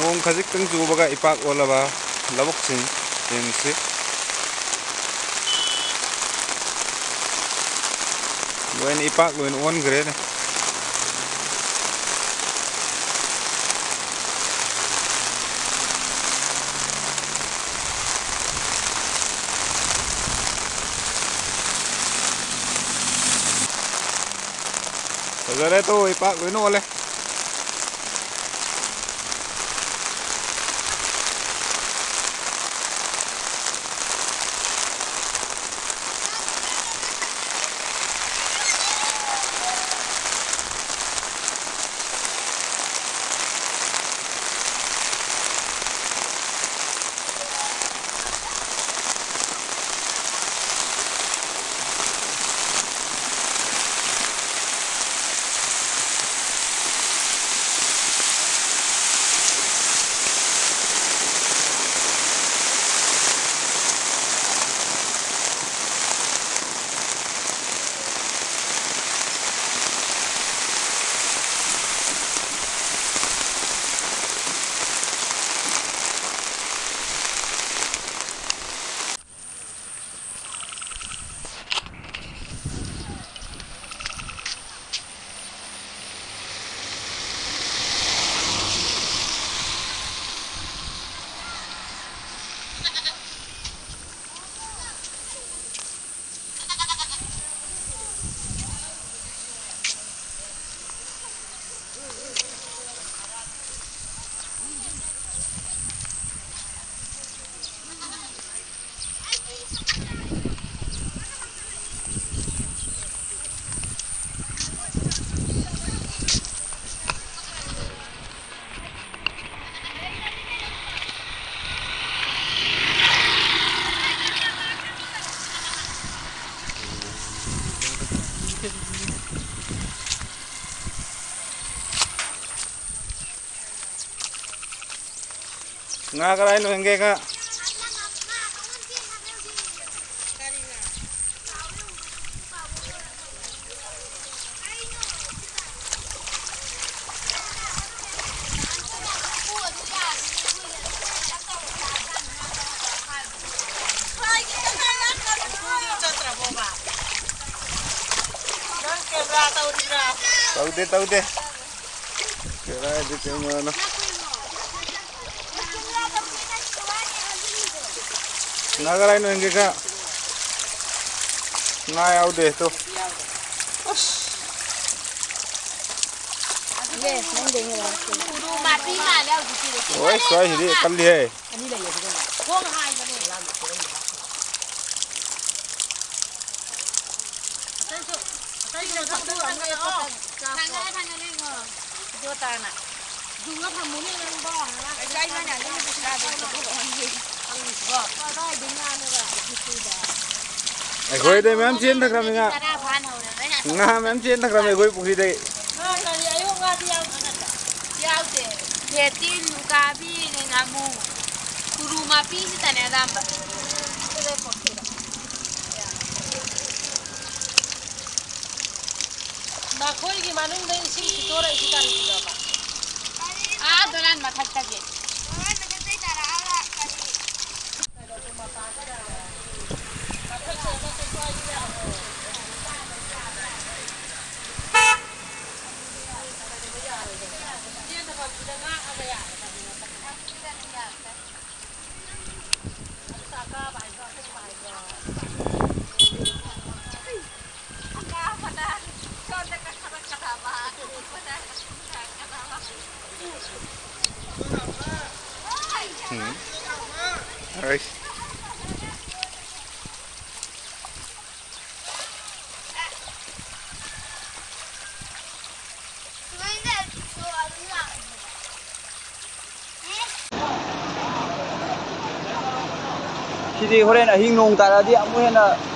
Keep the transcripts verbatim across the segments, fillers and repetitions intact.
ꯅꯣꯡ ꯈꯖꯤꯛꯇꯪ ꯆꯨꯕꯒ ꯏꯄꯥꯛ ꯑꯣꯜꯂꯕ ꯂꯧꯕꯨꯛꯁꯤꯡ ꯌꯦꯡꯁꯤ꯫ ꯂꯣꯏꯅ ꯏꯄꯥꯛ ꯂꯣꯏꯅ ꯑꯣꯟꯈ꯭ꯔꯦꯅꯦ꯫ ꯐꯖꯔꯦ ꯇꯣ, ꯏꯄꯥꯛ ꯂꯣꯏꯅ ꯑꯣꯜꯂꯦ꯫ ꯉꯥ ꯀꯗꯥꯏꯅꯣ ꯌꯦꯡꯒꯦ, ꯉꯥ꯫ ꯇꯧꯗꯦ, ꯇꯧꯗꯦ꯫ ꯀꯗꯥꯏꯗ ꯀꯩꯅꯣꯅꯣ? ꯅꯥꯒꯥꯂꯦꯟ ꯑꯣꯏꯅ ꯀꯩꯀꯥ ꯉꯥ ꯌꯥꯎꯗꯦ ꯇꯨ꯫ ꯑꯁ꯫ ꯎꯔꯨ ꯃꯥꯄꯤ ꯃꯥꯜꯂꯦ ꯍꯧꯖꯤꯛꯀꯤꯗꯣ꯫ ꯍꯣꯏ, ꯁ꯭ꯋꯥꯏꯁꯤꯗꯤ ꯀꯜꯂꯤꯍꯦ꯫ ꯈꯣꯡ ꯍꯥꯏꯕꯅꯦ꯫ ꯊꯥꯡꯒꯠꯂꯦ, ꯊꯥꯡꯒꯠꯂꯦ, ꯌꯦꯡꯉꯣ꯫ ꯚꯤꯗꯤꯑꯣ ꯇꯥꯅ꯫ ꯖꯨꯡꯒ ꯊꯝꯃꯨꯅꯦ ꯅꯪꯕꯣ꯫ ꯑꯩ ꯆꯥꯛ ꯏꯟꯖꯥꯡ ꯌꯥꯅꯤ, ꯍꯧꯖꯤꯛ ꯆꯥꯗꯣꯏ ꯈꯣꯠꯇꯣꯏ ꯂꯣꯏꯔꯦ꯫ ꯍꯪꯉꯤꯁꯤꯕꯣ꯫ ꯀꯗꯥꯏꯗꯩ ꯉꯥꯅꯣꯕ? ꯑꯩꯈꯣꯏꯗꯩ ꯃꯌꯥꯝ ꯆꯦꯟꯊꯈ꯭ꯔꯕꯅꯤ ꯉꯥ꯫ ꯇꯔꯥ ꯐꯥꯅ ꯍꯧꯔꯦ, ꯂꯣꯏꯅ꯫ ꯉꯥ ꯃꯌꯥꯝ ꯆꯦꯟꯊꯈ꯭ꯔꯕꯅꯤ ꯑꯩꯈꯣꯏ ꯄꯨꯈ꯭ꯔꯤꯗꯩ꯫ ꯉꯥ ꯀꯔꯤ? ꯑꯌꯣꯛ ꯉꯥꯗꯤ ꯌꯥꯎꯗ꯭ꯔꯣ ꯅꯠꯇ꯭ꯔꯣ? ꯌꯥꯎꯗꯦ꯫ ꯐꯦꯇꯤꯟ, ꯎꯀꯥꯕꯤ, ꯉꯥꯃꯨ꯫ ꯎꯔꯨ ꯃꯥꯄꯤꯁꯤꯗꯅꯦ ꯑꯌꯥꯝꯕ꯫ ꯃꯈꯣꯏꯒꯤ ꯃꯅꯨꯡꯗ ꯏꯁꯤꯡ ꯁꯤꯠꯇꯣꯔꯛꯏꯁꯤ ꯀꯔꯤꯒꯤꯅꯣꯕ? ꯑꯥ, ꯗꯣꯂꯥꯟ ꯃꯊꯛꯇꯒꯤ꯫ ꯎꯝ꯫ ꯑꯩꯁ꯫ ꯁꯤꯗꯤ ꯍꯣꯔꯦꯟ ꯑꯍꯤꯡ ꯅꯣꯡ ꯇꯥꯔꯛꯑꯗꯤ ꯑꯃꯨꯛ ꯍꯦꯟꯅ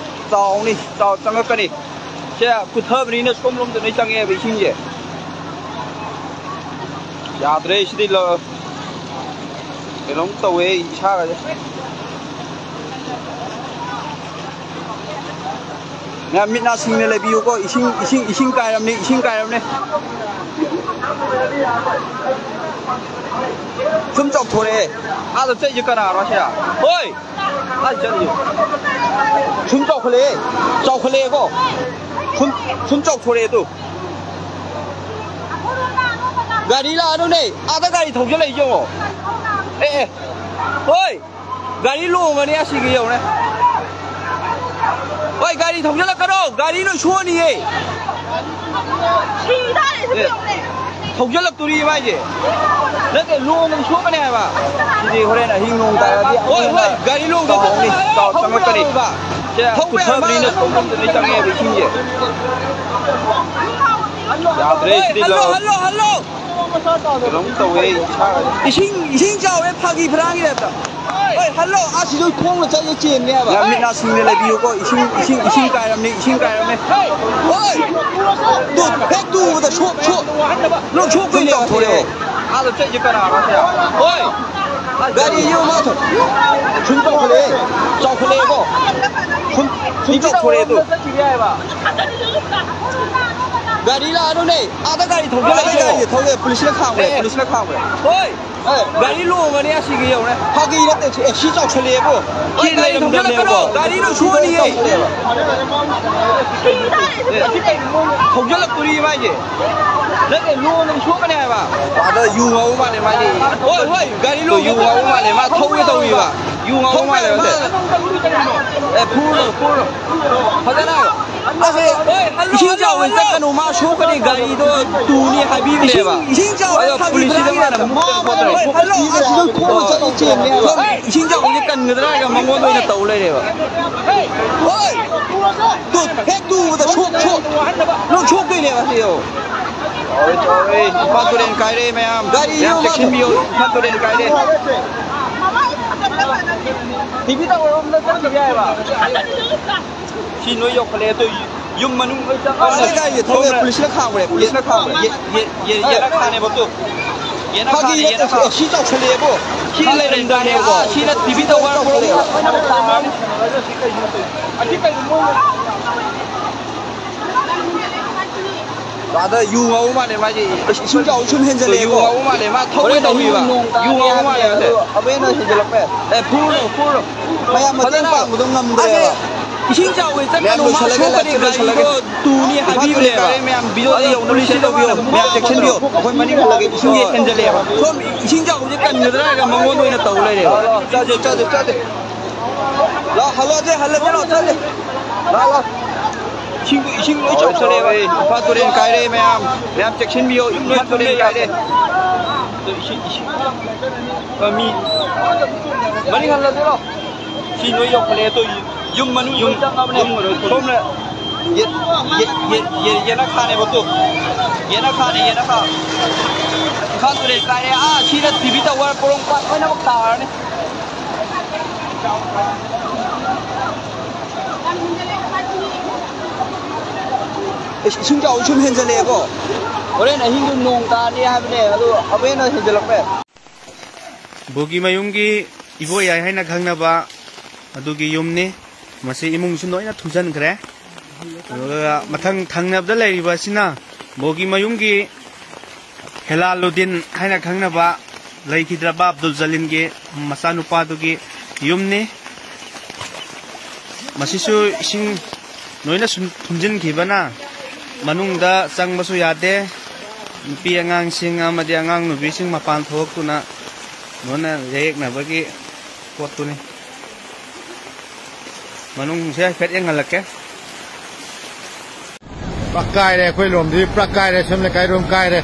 ꯆꯥꯎꯅꯤ, ꯆꯥꯎ-, ꯆꯪꯉꯛꯀꯅꯤ꯫ ꯁꯦ ꯀꯨꯊꯕꯅꯤꯅ ꯁꯣꯝꯂꯣꯝꯗ ꯂꯣꯏ ꯆꯪꯉꯛꯑꯦꯕ ꯏꯁꯤꯡꯁꯦ꯫ ꯌꯥꯗ꯭ꯔꯦ ꯁꯤꯗꯤ ꯂ-, ꯀꯩꯅꯣꯝ ꯇꯧꯋꯦ ꯏꯁꯥꯒꯁꯦ꯫ ꯃꯌꯥꯝ ꯃꯤꯠ ꯅꯥ ꯁꯤꯡꯅ ꯂꯩꯕꯤꯌꯨꯀꯣ꯫ ꯏꯁꯤꯡ, ꯏꯁꯤꯡ, ꯏꯁꯤꯡ ꯀꯥꯏꯔꯝꯅꯦ, ꯏꯁꯤꯡ ꯀꯥꯏꯔꯝꯅꯦ꯫ ꯁꯨꯝ ꯆꯥꯎꯊꯣꯔꯛꯑꯦ꯫ ꯑꯥꯗ ꯆꯠꯂꯤꯁꯦ ꯀꯅꯥꯅꯣ ꯁꯤꯗ? ꯍꯣꯏ! ꯑꯥꯗ ꯆꯠꯂꯤꯁꯦ꯫ ꯁꯨꯝ ꯆꯥꯎꯈꯠꯂꯛꯑꯦ꯫ ꯆꯥꯎꯈꯠꯂꯛꯑꯦꯀꯣ꯫ ꯁꯨꯝ, ꯁꯨꯝ ꯆꯥꯎꯊꯣꯔꯛꯑꯦ ꯇꯨ꯫ ꯒꯥꯔꯤ ꯂꯥꯛꯑꯅꯨꯅꯦ, ꯑꯥꯗ ꯒꯥꯔꯤ ꯊꯧꯖꯤꯜꯂꯛꯏ ꯌꯦꯡꯉꯣ꯫ ꯑꯦ, ꯑꯦ, ꯍꯣꯏ, ꯒꯥꯔꯤ ꯂꯣꯡꯉꯅꯤ ꯑꯁꯤꯒꯤ ꯌꯧꯔꯦ꯫ ꯍꯣꯏ, ꯒꯥꯔꯤ ꯊꯧꯖꯤꯜꯂꯛꯀꯅꯣ, ꯒꯥꯔꯤ ꯂꯣꯏ ꯁꯣꯛꯑꯅꯤꯌꯦ꯫ ꯁꯤꯗꯥꯔꯦ, ꯑꯦ, ꯁꯤꯗꯥꯔꯦ꯫ ꯊꯧꯖꯤꯜꯂꯛꯇꯣꯔꯤ ꯃꯥꯏꯁꯦ꯫ ꯅꯠꯇꯦ, ꯂꯣꯡꯉꯗꯤ ꯁꯣꯛꯀꯅꯤ ꯍꯥꯏꯕ꯫ ꯁꯤꯗꯤ ꯍꯣꯔꯦꯟ ꯑꯍꯤꯡ ꯅꯣꯡ ꯇꯥꯔꯗꯤ ꯍꯣꯏ, ꯍꯣꯏ, ꯒꯥꯔꯤ ꯂꯣꯡꯗꯣ ꯆꯥꯎ-, ꯆꯥꯎ-, ꯆꯪꯉꯛꯀꯅꯤ꯫ ꯁꯦ, ꯊꯧꯕ ꯌꯥꯔꯣꯏ꯫ ꯀꯨꯊꯕꯅꯤꯅ ꯊꯣꯡ ꯂꯣꯝꯗ ꯂꯣꯏ ꯆꯪꯉꯛꯑꯦꯕ ꯏꯁꯤꯡꯁꯦ꯫ ꯌꯥꯗ꯭ꯔꯦ, ꯍꯣꯏ, ꯁꯤꯗꯤ ꯍꯜꯂꯣ, ꯂꯧ-, ꯍꯜꯂꯣ, ꯍꯜꯂꯣ꯫ ꯀꯩꯅꯣꯝ ꯇꯧꯋꯦ ꯑꯩ ꯏꯁꯥꯒꯁꯦ꯫ ꯏꯁꯤꯡ, ꯏꯁꯤꯡ ꯆꯥꯎꯋꯦ, ꯐꯥꯒꯤ ꯐꯔꯥꯡꯒꯤ ꯇꯥꯏꯞꯇ꯫ ꯍꯣꯏ, ꯍꯜꯂꯣ, ꯑꯁꯤꯁꯨ ꯈꯣꯡꯅ ꯆꯠꯂ ꯆꯦꯟꯅꯦꯕ꯫ ꯌꯥꯝ ꯃꯤꯠ ꯅꯥ ꯁꯤꯡꯅ ꯂꯩꯕꯤꯌꯨꯀꯣ, ꯏꯁꯤꯡ, ꯏꯁꯤꯡ, ꯏꯁꯤꯡ ꯀꯥꯏꯔꯝꯅꯤ, ꯏꯁꯤꯡ ꯀꯥꯏꯔꯝꯅꯤ꯫ ꯍꯣꯏ, ꯇꯨ, ꯍꯦꯛ ꯇꯨꯕꯗ ꯁꯣꯛ, ꯁꯣꯛ, ꯂꯣꯛ ꯁꯣꯛꯇꯣꯏꯅꯦ꯫ ꯁꯨꯝ ꯇꯧꯊꯣꯔꯛꯑꯦ꯫ ꯑꯥꯗ ꯆꯠꯂꯤꯁꯦ ꯀꯅꯥꯅꯣ ꯁꯦ? ꯍꯣꯏ, ꯒꯥꯔꯤꯁꯤ ꯌꯦꯡꯉꯨ, ꯃꯥ ꯁꯨꯝ, ꯁꯨꯝ ꯆꯥꯎꯈꯠꯂꯛꯑꯦ, ꯆꯥꯎꯈꯠꯂꯛꯑꯦꯀꯣ, ꯁꯨꯝ, ꯁꯨꯝ ꯆꯥꯎꯊꯣꯔꯛꯑꯦ ꯑꯗꯨ꯫ ꯒꯥꯔꯤ ꯂꯥꯛꯑꯅꯨꯅꯦ, ꯑꯥꯗ ꯒꯥꯔꯤ ꯊꯧꯖꯤꯜꯂꯛꯏꯁꯦ꯫ ꯑꯥꯗ ꯒꯥꯔꯤ ꯊꯧꯖꯤꯜꯂꯛꯑꯦ, ꯄꯨꯂꯤꯁꯅ ꯈꯥꯝꯈ꯭ꯔꯦ, ꯑꯦ꯫ ꯄꯨꯂꯤꯁꯅ ꯈꯥꯝꯈ꯭ꯔꯦ꯫ ꯍꯣꯏ꯫ ꯑꯦ꯫ ꯒꯥꯔꯤ ꯂꯣꯡꯉꯅꯤ ꯑꯁꯤꯒꯤ ꯌꯧꯔꯦ꯫ ꯐꯥꯒꯤ ꯅꯠꯇꯦ, ꯁꯤ, ꯑꯦ, ꯁꯤ ꯆꯥꯎꯁꯜꯂꯛꯑꯦꯕꯣ꯫ ꯍꯣꯏ, ꯁꯤ ꯒꯥꯔꯤ ꯂꯩꯔꯝꯗꯕꯅꯦꯕꯀꯣ꯫ ꯊꯧꯖꯤꯜꯂꯛꯀꯅꯣ, ꯒꯥꯔꯤ ꯂꯣꯏ ꯁꯣꯛꯑꯅꯤꯌꯦ꯫ ꯑꯦ, ꯊꯧꯖꯤꯜꯂꯛꯇꯣꯔꯤ ꯃꯥꯏꯁꯦ꯫ ꯅꯠꯇꯦ, ꯂꯣꯡꯉꯗꯤ ꯁꯣꯛꯀꯅꯤ ꯍꯥꯏꯕ꯫ ꯑꯥꯗ ꯌꯨ ꯉꯥꯎꯕ ꯃꯥꯜꯂꯦ ꯃꯥꯗꯤ꯫ ꯍꯣꯏ, ꯍꯣꯏ, ꯒꯥꯔꯤ ꯇꯣ ꯌꯨ ꯂꯣꯡꯉꯗꯤ ꯉꯥꯎꯕ ꯃꯥꯜꯂꯦ, ꯃꯥ ꯊꯧꯒꯦ ꯇꯧꯔꯤꯕ꯫ ꯌꯨ ꯉꯥꯎꯕ ꯃꯥꯜꯂꯦ ꯃꯥꯁꯦ꯫ ꯑꯦ, ꯐꯨꯔꯨꯅꯨ, ꯐꯨꯔꯨꯅꯨ꯫ ꯐꯖꯅ ꯍꯥꯏꯌꯣ꯫ ꯑꯁ, ꯍꯣꯏ, ꯍꯜꯂꯣ, ꯏꯁꯤꯡ ꯍꯜꯂꯣ, ꯆꯥꯎꯕꯗ ꯍꯜꯂꯣ꯫ ꯆꯠꯀꯅꯨ, ꯃꯥ ꯁꯣꯛꯀꯅꯤ, ꯒꯥꯔꯤꯗꯣ ꯇꯨꯅꯤ ꯍꯥꯏꯕꯤꯕꯅꯦꯕ꯫ ꯏꯁꯤꯡ, ꯏꯁꯤꯡ ꯆꯥꯎꯕꯗ ꯑꯗꯣ ꯐꯥꯒꯤ ꯄꯨꯂꯤꯁꯁꯤꯗ ꯐꯔꯥꯡꯒꯤ ꯃꯥꯅ ꯇꯥꯏꯞꯇ꯫ ꯃꯨꯛꯇꯅ ꯈꯣꯠꯇꯅ ꯍꯣꯏ, ꯍꯜꯂꯣ, ꯑꯁꯤꯗ ꯈꯣꯡꯅ ꯆꯠꯂ ꯆꯦꯟꯕꯅꯦꯕ꯫ ꯍꯣꯏ, ꯏꯁꯤꯡ ꯆꯥꯎꯕꯁꯦ ꯀꯟꯒꯗ꯭ꯔꯥ ꯍꯥꯏꯔꯒ ꯃꯉꯣꯟꯗ ꯑꯣꯏꯅ ꯇꯧ ꯂꯩꯔꯦꯕ꯫ ꯍꯣꯏ꯫ ꯇꯨ, ꯍꯦꯛ ꯇꯨꯕꯗ ꯁꯣꯛ, ꯁꯣꯛ꯫ ꯂꯣꯏ ꯁꯣꯛꯇꯣꯏꯅꯦꯕ ꯁꯤ, ꯌꯦꯡꯉꯣ꯫ ꯆꯥꯎꯔꯦ, ꯆꯥꯎꯔꯦ꯫ ꯏꯝꯐꯥꯜ ꯇꯨꯔꯦꯜ ꯀꯥꯏꯔꯦ ꯃꯌꯥꯝ꯫ ꯒꯥꯔꯤ ꯌꯥꯝ ꯌꯣꯝꯃ ꯆꯦꯛꯁꯤꯟꯕꯤꯌꯨ, ꯏꯝꯐꯥꯜ ꯇꯨꯔꯦꯜ ꯀꯥꯏꯔꯦ꯫ ꯇꯤ ꯚꯤ ꯇꯥꯋꯔ ꯔꯣꯝꯗ ꯆꯠꯈꯤꯒꯦ ꯍꯥꯏꯕ꯫ ꯁꯤ ꯅꯣꯏ ꯌꯧꯈꯠꯂꯛꯑꯦ, ꯑꯗꯨ ꯌꯨꯝ ꯃꯅꯨꯡ ꯂꯣꯏ ꯆꯪꯉꯦ꯫ ꯑꯁ, ꯒꯥꯔꯤꯁꯦ ꯊꯧꯔꯦ, ꯁꯣꯝꯗ ꯄꯨꯂꯤꯁꯅ ꯈꯥꯝꯈ꯭ꯔꯦ, ꯄꯨꯂꯤꯁꯅ ꯈꯥꯝꯈ꯭ꯔꯦ꯫ ꯌꯦ-, ꯌꯦ-, ꯌꯦ-, ꯌꯦ-, ꯌꯦꯅꯥ ꯈꯥꯅꯦꯕ ꯇꯨ꯫ ꯌꯦꯅꯥ ꯐꯥꯒꯤ ꯈꯥꯅꯦ, ꯌꯦꯅꯥ ꯅꯠꯇꯦ, ꯈꯥ꯫ ꯁꯤ ꯆꯥꯎꯁꯜꯂꯛꯑꯦꯕꯣ꯫ ꯁꯤ ꯂꯩꯔꯝꯗꯕꯅꯦꯕꯀꯣ꯫ ꯁꯤꯅ ꯇꯤ ꯚꯤ ꯇꯥꯋꯔ ꯄꯨꯔꯛꯑꯣ꯫ ꯑꯥꯗ ꯌꯨ ꯉꯥꯎꯕ ꯃꯥꯜꯂꯦ ꯃꯥꯁꯦ꯫ ꯑꯁ, ꯏꯁꯤꯡ ꯆꯥꯎꯕ ꯁꯨꯝ ꯍꯦꯟꯖꯜꯂꯛꯑꯦꯀꯣ꯫ ꯌꯨ ꯉꯥꯎꯕ ꯃꯥꯜꯂꯦ, ꯃꯥ ꯊꯧꯒꯦ ꯍꯣꯔꯦꯟ ꯑꯍꯤꯡ ꯇꯧꯔꯤꯕ꯫ ꯅꯣꯡ ꯌꯨ ꯇꯥꯅꯤ ꯉꯥꯎꯕ ꯃꯥꯜꯂꯦ ꯍꯥꯏꯕꯅꯦ, ꯃꯥꯁꯦ꯫ ꯑꯗꯣ ꯑꯃꯨꯛ ꯍꯦꯟꯅ ꯍꯦꯟꯖꯜꯂꯛꯄ ꯌꯥꯏ꯫ ꯑꯦ, ꯐꯨꯔꯨꯅꯨ, ꯐꯨꯔꯨꯅꯨ꯫ ꯃꯌꯥꯝ ꯃꯇꯦꯡ ꯐꯖꯅ ꯄꯥꯡꯕꯗꯣ ꯉꯝꯗ꯭ꯔꯦꯕ꯫ ꯑꯁꯦ, ꯏꯁꯤꯡ ꯆꯥꯎꯕꯁꯦ ꯆꯠꯀꯅꯨ, ꯃꯥ ꯂꯣꯏꯁꯤꯜꯂꯒꯦ, ꯁꯣꯛꯀꯅꯤ, ꯂꯥꯏꯐꯁꯦ ꯂꯣꯏꯁꯤꯜꯂꯒꯦ꯫ ꯒꯥꯔꯤꯗꯣ ꯇꯨꯅꯤ ꯍꯥꯏꯕꯤꯕꯅꯦꯕ꯫ ꯏꯝꯐꯥꯜ ꯇꯨꯔꯦꯜ ꯀꯥꯏꯔꯦ ꯃꯌꯥꯝ, ꯚꯤꯗꯤꯑꯣꯗ ꯑꯗꯣ ꯌꯧꯅꯕ ꯄꯨꯂꯤꯁꯁꯦ ꯁꯦꯠ ꯇꯧꯕꯤꯌꯣ꯫ ꯂꯧꯕꯤꯌꯣ꯫ ꯃꯌꯥꯝ ꯆꯦꯛꯁꯤꯟꯕꯤꯌꯣ꯫ ꯑꯩꯈꯣꯏ ꯃꯅꯤꯡ ꯍꯜꯂꯒꯦ, ꯏꯁꯤꯡꯁꯦ ꯁꯣꯝ ꯍꯦꯟꯖꯜꯂꯛꯑꯦꯕ꯫ ꯏꯁꯤꯡ ꯆꯥꯎꯕꯁꯦ ꯀꯟꯒꯗ꯭ꯔꯥ ꯍꯥꯏꯔꯒ ꯃꯉꯣꯟꯗ ꯑꯣꯏꯅ ꯇꯧ ꯂꯩꯔꯦꯕ꯫ ꯂꯥꯛꯑꯣ, ꯂꯥꯛꯑꯣ, ꯆꯥꯁꯦ, ꯆꯥꯁꯦ, ꯆꯥꯁꯦ꯫ ꯂꯥꯛꯑꯣ, ꯍꯜꯂꯛꯑꯁꯦ, ꯍꯜꯂꯛꯁꯦ, ꯂꯥꯛꯑꯣ, ꯆꯠꯂꯦ꯫ ꯂꯥꯛꯑꯣ, ꯂꯥꯛꯑꯣ꯫ ꯏꯁꯤꯡ, ꯏꯁꯤꯡ ꯂꯣꯏ ꯆꯥꯎꯁꯜꯂꯛꯑꯦꯕ꯫ ꯏꯝꯐꯥꯜ ꯇꯨꯔꯦꯜ ꯀꯥꯏꯔꯦ ꯃꯌꯥꯝ꯫ ꯃꯌꯥꯝ ꯆꯦꯛꯁꯤꯟꯕꯤꯌꯣ, ꯏꯝꯐꯥꯜ ꯇꯨꯔꯦꯜ ꯀꯥꯏꯔꯦ꯫ ꯏꯁꯤꯡ, ꯏꯁꯤꯡ꯫ ꯑ, ꯃꯤ ꯃꯅꯤꯡ ꯍꯜꯂꯁꯤꯔꯣ? ꯁꯤ ꯅꯣꯏ ꯌꯧꯈꯠꯂꯛꯑꯦ, ꯑꯗꯣ ꯌꯨꯝ ꯃꯅꯨꯡ ꯂꯣꯏ ꯆꯪꯉꯕꯅꯦ꯫ ꯁꯣꯝꯅ ꯌꯦ-, ꯌꯦ-, ꯌꯦ-, ꯌꯦ-, ꯌꯦꯅꯈꯥꯅꯦꯕ ꯇꯨ꯫ ꯌꯦꯅꯈꯥꯅꯦ, ꯌꯦꯅꯈꯥ꯫ ꯏꯝꯐꯥꯜ ꯇꯨꯔꯦꯜ ꯀꯥꯏꯔꯦ꯫ ꯑꯥ, ꯁꯤꯅ ꯇꯤ ꯚꯤ ꯇꯥꯋꯔ, ꯄꯣꯔꯣꯝꯄꯥꯠ ꯂꯣꯏꯅꯃꯛ ꯇꯥꯔꯅꯤ꯫ ꯏꯁ, ꯏꯁꯤꯡ ꯆꯥꯎꯕ ꯁꯨꯝ ꯍꯦꯟꯖꯜꯂꯛꯑꯦꯀꯣ꯫ ꯍꯣꯔꯦꯟ ꯑꯍꯤꯡꯗꯣ ꯅꯣꯡ ꯇꯥꯅꯤ ꯍꯥꯏꯕꯅꯦ, ꯑꯗꯣ ꯑꯃꯨꯛ ꯍꯦꯟꯅ ꯍꯦꯟꯖꯜꯂꯛꯄ ꯌꯥꯏ꯫ ꯕꯣꯒꯤ ꯃꯌꯨꯝꯒꯤ ꯏꯕꯣꯌꯥꯏ ꯍꯥꯏꯅ ꯈꯪꯅꯕ ꯑꯗꯨꯒꯤ ꯌꯨꯝꯅꯤ꯫ ꯃꯁꯤ ꯏꯃꯨꯡꯁꯨ ꯂꯣꯏꯅ ꯊꯨꯝꯖꯤꯟꯈ꯭ꯔꯦ꯫ ꯑꯗꯨꯒ ꯃꯊꯪ ꯊꯪꯅꯕꯗ ꯂꯩꯔꯤꯕ ꯑꯁꯤꯅ ꯕꯣꯒꯤ ꯃꯌꯨꯝꯒꯤ ꯍꯦꯂꯥꯂꯨꯗꯤꯟ ꯍꯥꯏꯅ ꯈꯪꯅꯕ ꯂꯩꯈꯤꯗ꯭ꯔꯕ ꯑꯕꯗꯨꯜ ꯖꯂꯤꯜꯒꯤ ꯃꯆꯥꯅꯨꯄꯥꯗꯨꯒꯤ ꯌꯨꯝꯅꯤ꯫ ꯃꯁꯤꯁꯨ ꯏꯁꯤꯡ ꯂꯣꯏꯅ ꯁꯨꯝ ꯊꯨꯝꯖꯤꯟꯈꯤꯕꯅ ꯃꯅꯨꯡꯗ ꯆꯪꯕꯁꯨ ꯌꯥꯗꯦ꯫ ꯅꯨꯄꯤ ꯑꯉꯥꯡꯁꯤꯡ ꯑꯃꯗꯤ ꯑꯉꯥꯡ ꯅꯨꯄꯤꯁꯤꯡ ꯃꯄꯥꯟ ꯊꯣꯛꯇꯨꯅ ꯂꯣꯏꯅ ꯌꯦꯛꯅꯕꯒꯤ ꯄꯣꯠꯇꯨꯅꯤ꯫ ꯃꯅꯨꯡꯁꯦ ꯍꯥꯏꯐꯦꯠ ꯌꯦꯡꯍꯜꯂꯛꯀꯦ꯫ ꯄꯨꯔꯥ ꯀꯥꯏꯔꯦ, ꯑꯩꯈꯣꯏ ꯂꯣꯝꯗꯤ ꯄꯨꯔꯥ ꯀꯥꯏꯔꯦ, ꯁꯣꯝ ꯂꯩꯀꯥꯏꯔꯣꯝ ꯀꯥꯏꯔꯦ꯫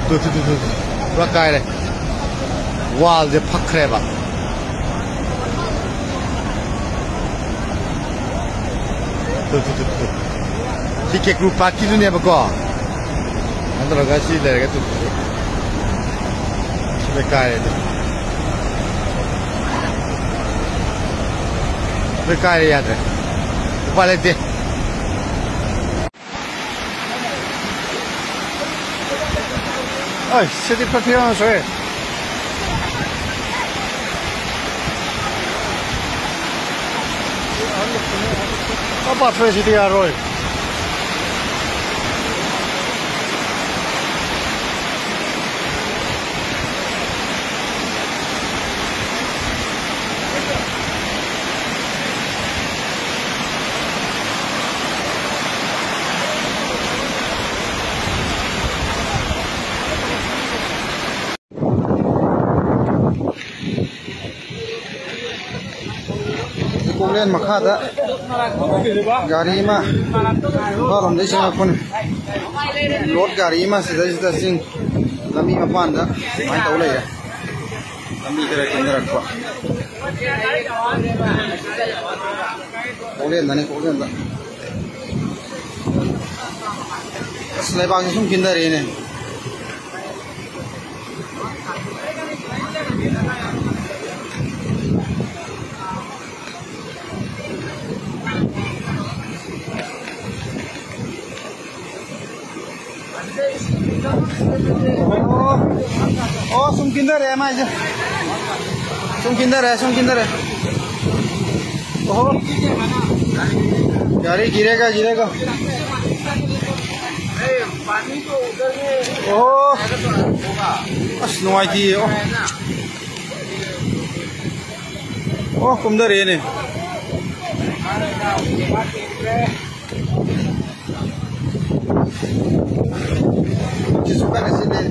ꯇꯨ, ꯇꯨ, ꯇꯨ, ꯇꯨ, ꯇꯨ꯫ ꯄꯨꯔꯥ ꯀꯥꯏꯔꯦ꯫ ꯋꯥꯜꯁꯦ ꯐꯛꯈ꯭ꯔꯦꯕ꯫ ꯇꯨ, ꯇꯨ, ꯇꯨ, ꯇꯨ꯫ ꯁꯤ ꯀꯦꯀ꯭ꯔꯨ ꯄꯥꯠꯀꯤꯗꯨꯅꯦꯕꯀꯣ꯫ ꯑꯗꯨꯃꯥꯏꯅ ꯇꯧꯔꯒ ꯁꯤ ꯂꯩꯔꯒ ꯇꯨ, ꯇꯨ, ꯇꯨ꯫ ꯁꯤ ꯂꯣꯏ ꯀꯥꯏꯔꯦ ꯑꯗꯨ꯫ ꯂꯣꯏ ꯀꯥꯏꯔꯦ, ꯌꯥꯗ꯭ꯔꯦ꯫ ꯎꯄꯥꯏ ꯂꯩꯇꯦ꯫ ꯑꯩ ꯁꯤꯗꯤ ꯐꯠ ꯐꯤꯔꯣꯟ ꯁꯣꯛꯑꯦ꯫ ꯄꯥꯊꯣꯛꯑꯦ ꯁꯤꯗꯤ ꯌꯥꯔꯣꯏ꯫ ꯍꯣꯔꯦꯟ ꯃꯈꯥꯗ ꯒꯥꯔꯤ ꯑꯃ ꯃꯈꯥꯔꯣꯝꯗꯩ ꯆꯪꯉꯛꯄꯅꯤ꯫ ꯂꯣꯗ ꯒꯥꯔꯤ ꯑꯃ ꯁꯤꯗꯩꯁꯤꯗ ꯆꯤꯡ ꯂꯝꯕꯤ ꯃꯄꯥꯟꯗ ꯑꯗꯨꯃꯥꯏꯅ ꯇꯧ ꯂꯩꯔꯦ꯫ ꯂꯝꯕꯤ ꯈꯔ ꯀꯨꯝꯊꯔꯛꯄ꯫ ꯀꯣꯛꯂꯦꯟꯗꯅꯤ, ꯀꯣꯛꯂꯦꯟꯗ꯫ ꯑꯁ, ꯂꯩꯕꯥꯛꯁꯦ ꯁꯨꯝ ꯀꯤꯟꯊꯔꯛꯑꯦꯅꯦ꯫ ꯑꯣ, ꯑꯣ, ꯁꯨꯝ ꯀꯤꯟꯊꯔꯛꯑꯦ ꯃꯥꯏꯁꯦ꯫ ꯁꯨꯝ ꯀꯤꯟꯊꯔꯛꯑꯦ, ꯁꯨꯝ ꯀꯤꯟꯊꯔꯛꯑꯦ꯫ ꯑꯣꯍꯣ꯫ ꯒꯥꯔꯤ ꯒꯤꯔꯦꯒ, ꯒꯤꯔꯦꯒ꯫ ꯑꯣꯍꯣ꯫ ꯑꯁ, ꯅꯨꯡꯉꯥꯏꯇꯤꯌꯦ꯫ ꯑꯣ꯫ ꯑꯣ, ꯀꯨꯝꯊꯔꯛꯑꯦꯅꯦ꯫ ꯁꯤꯁꯨ ꯀꯟꯅ ꯆꯦꯜꯂꯦ꯫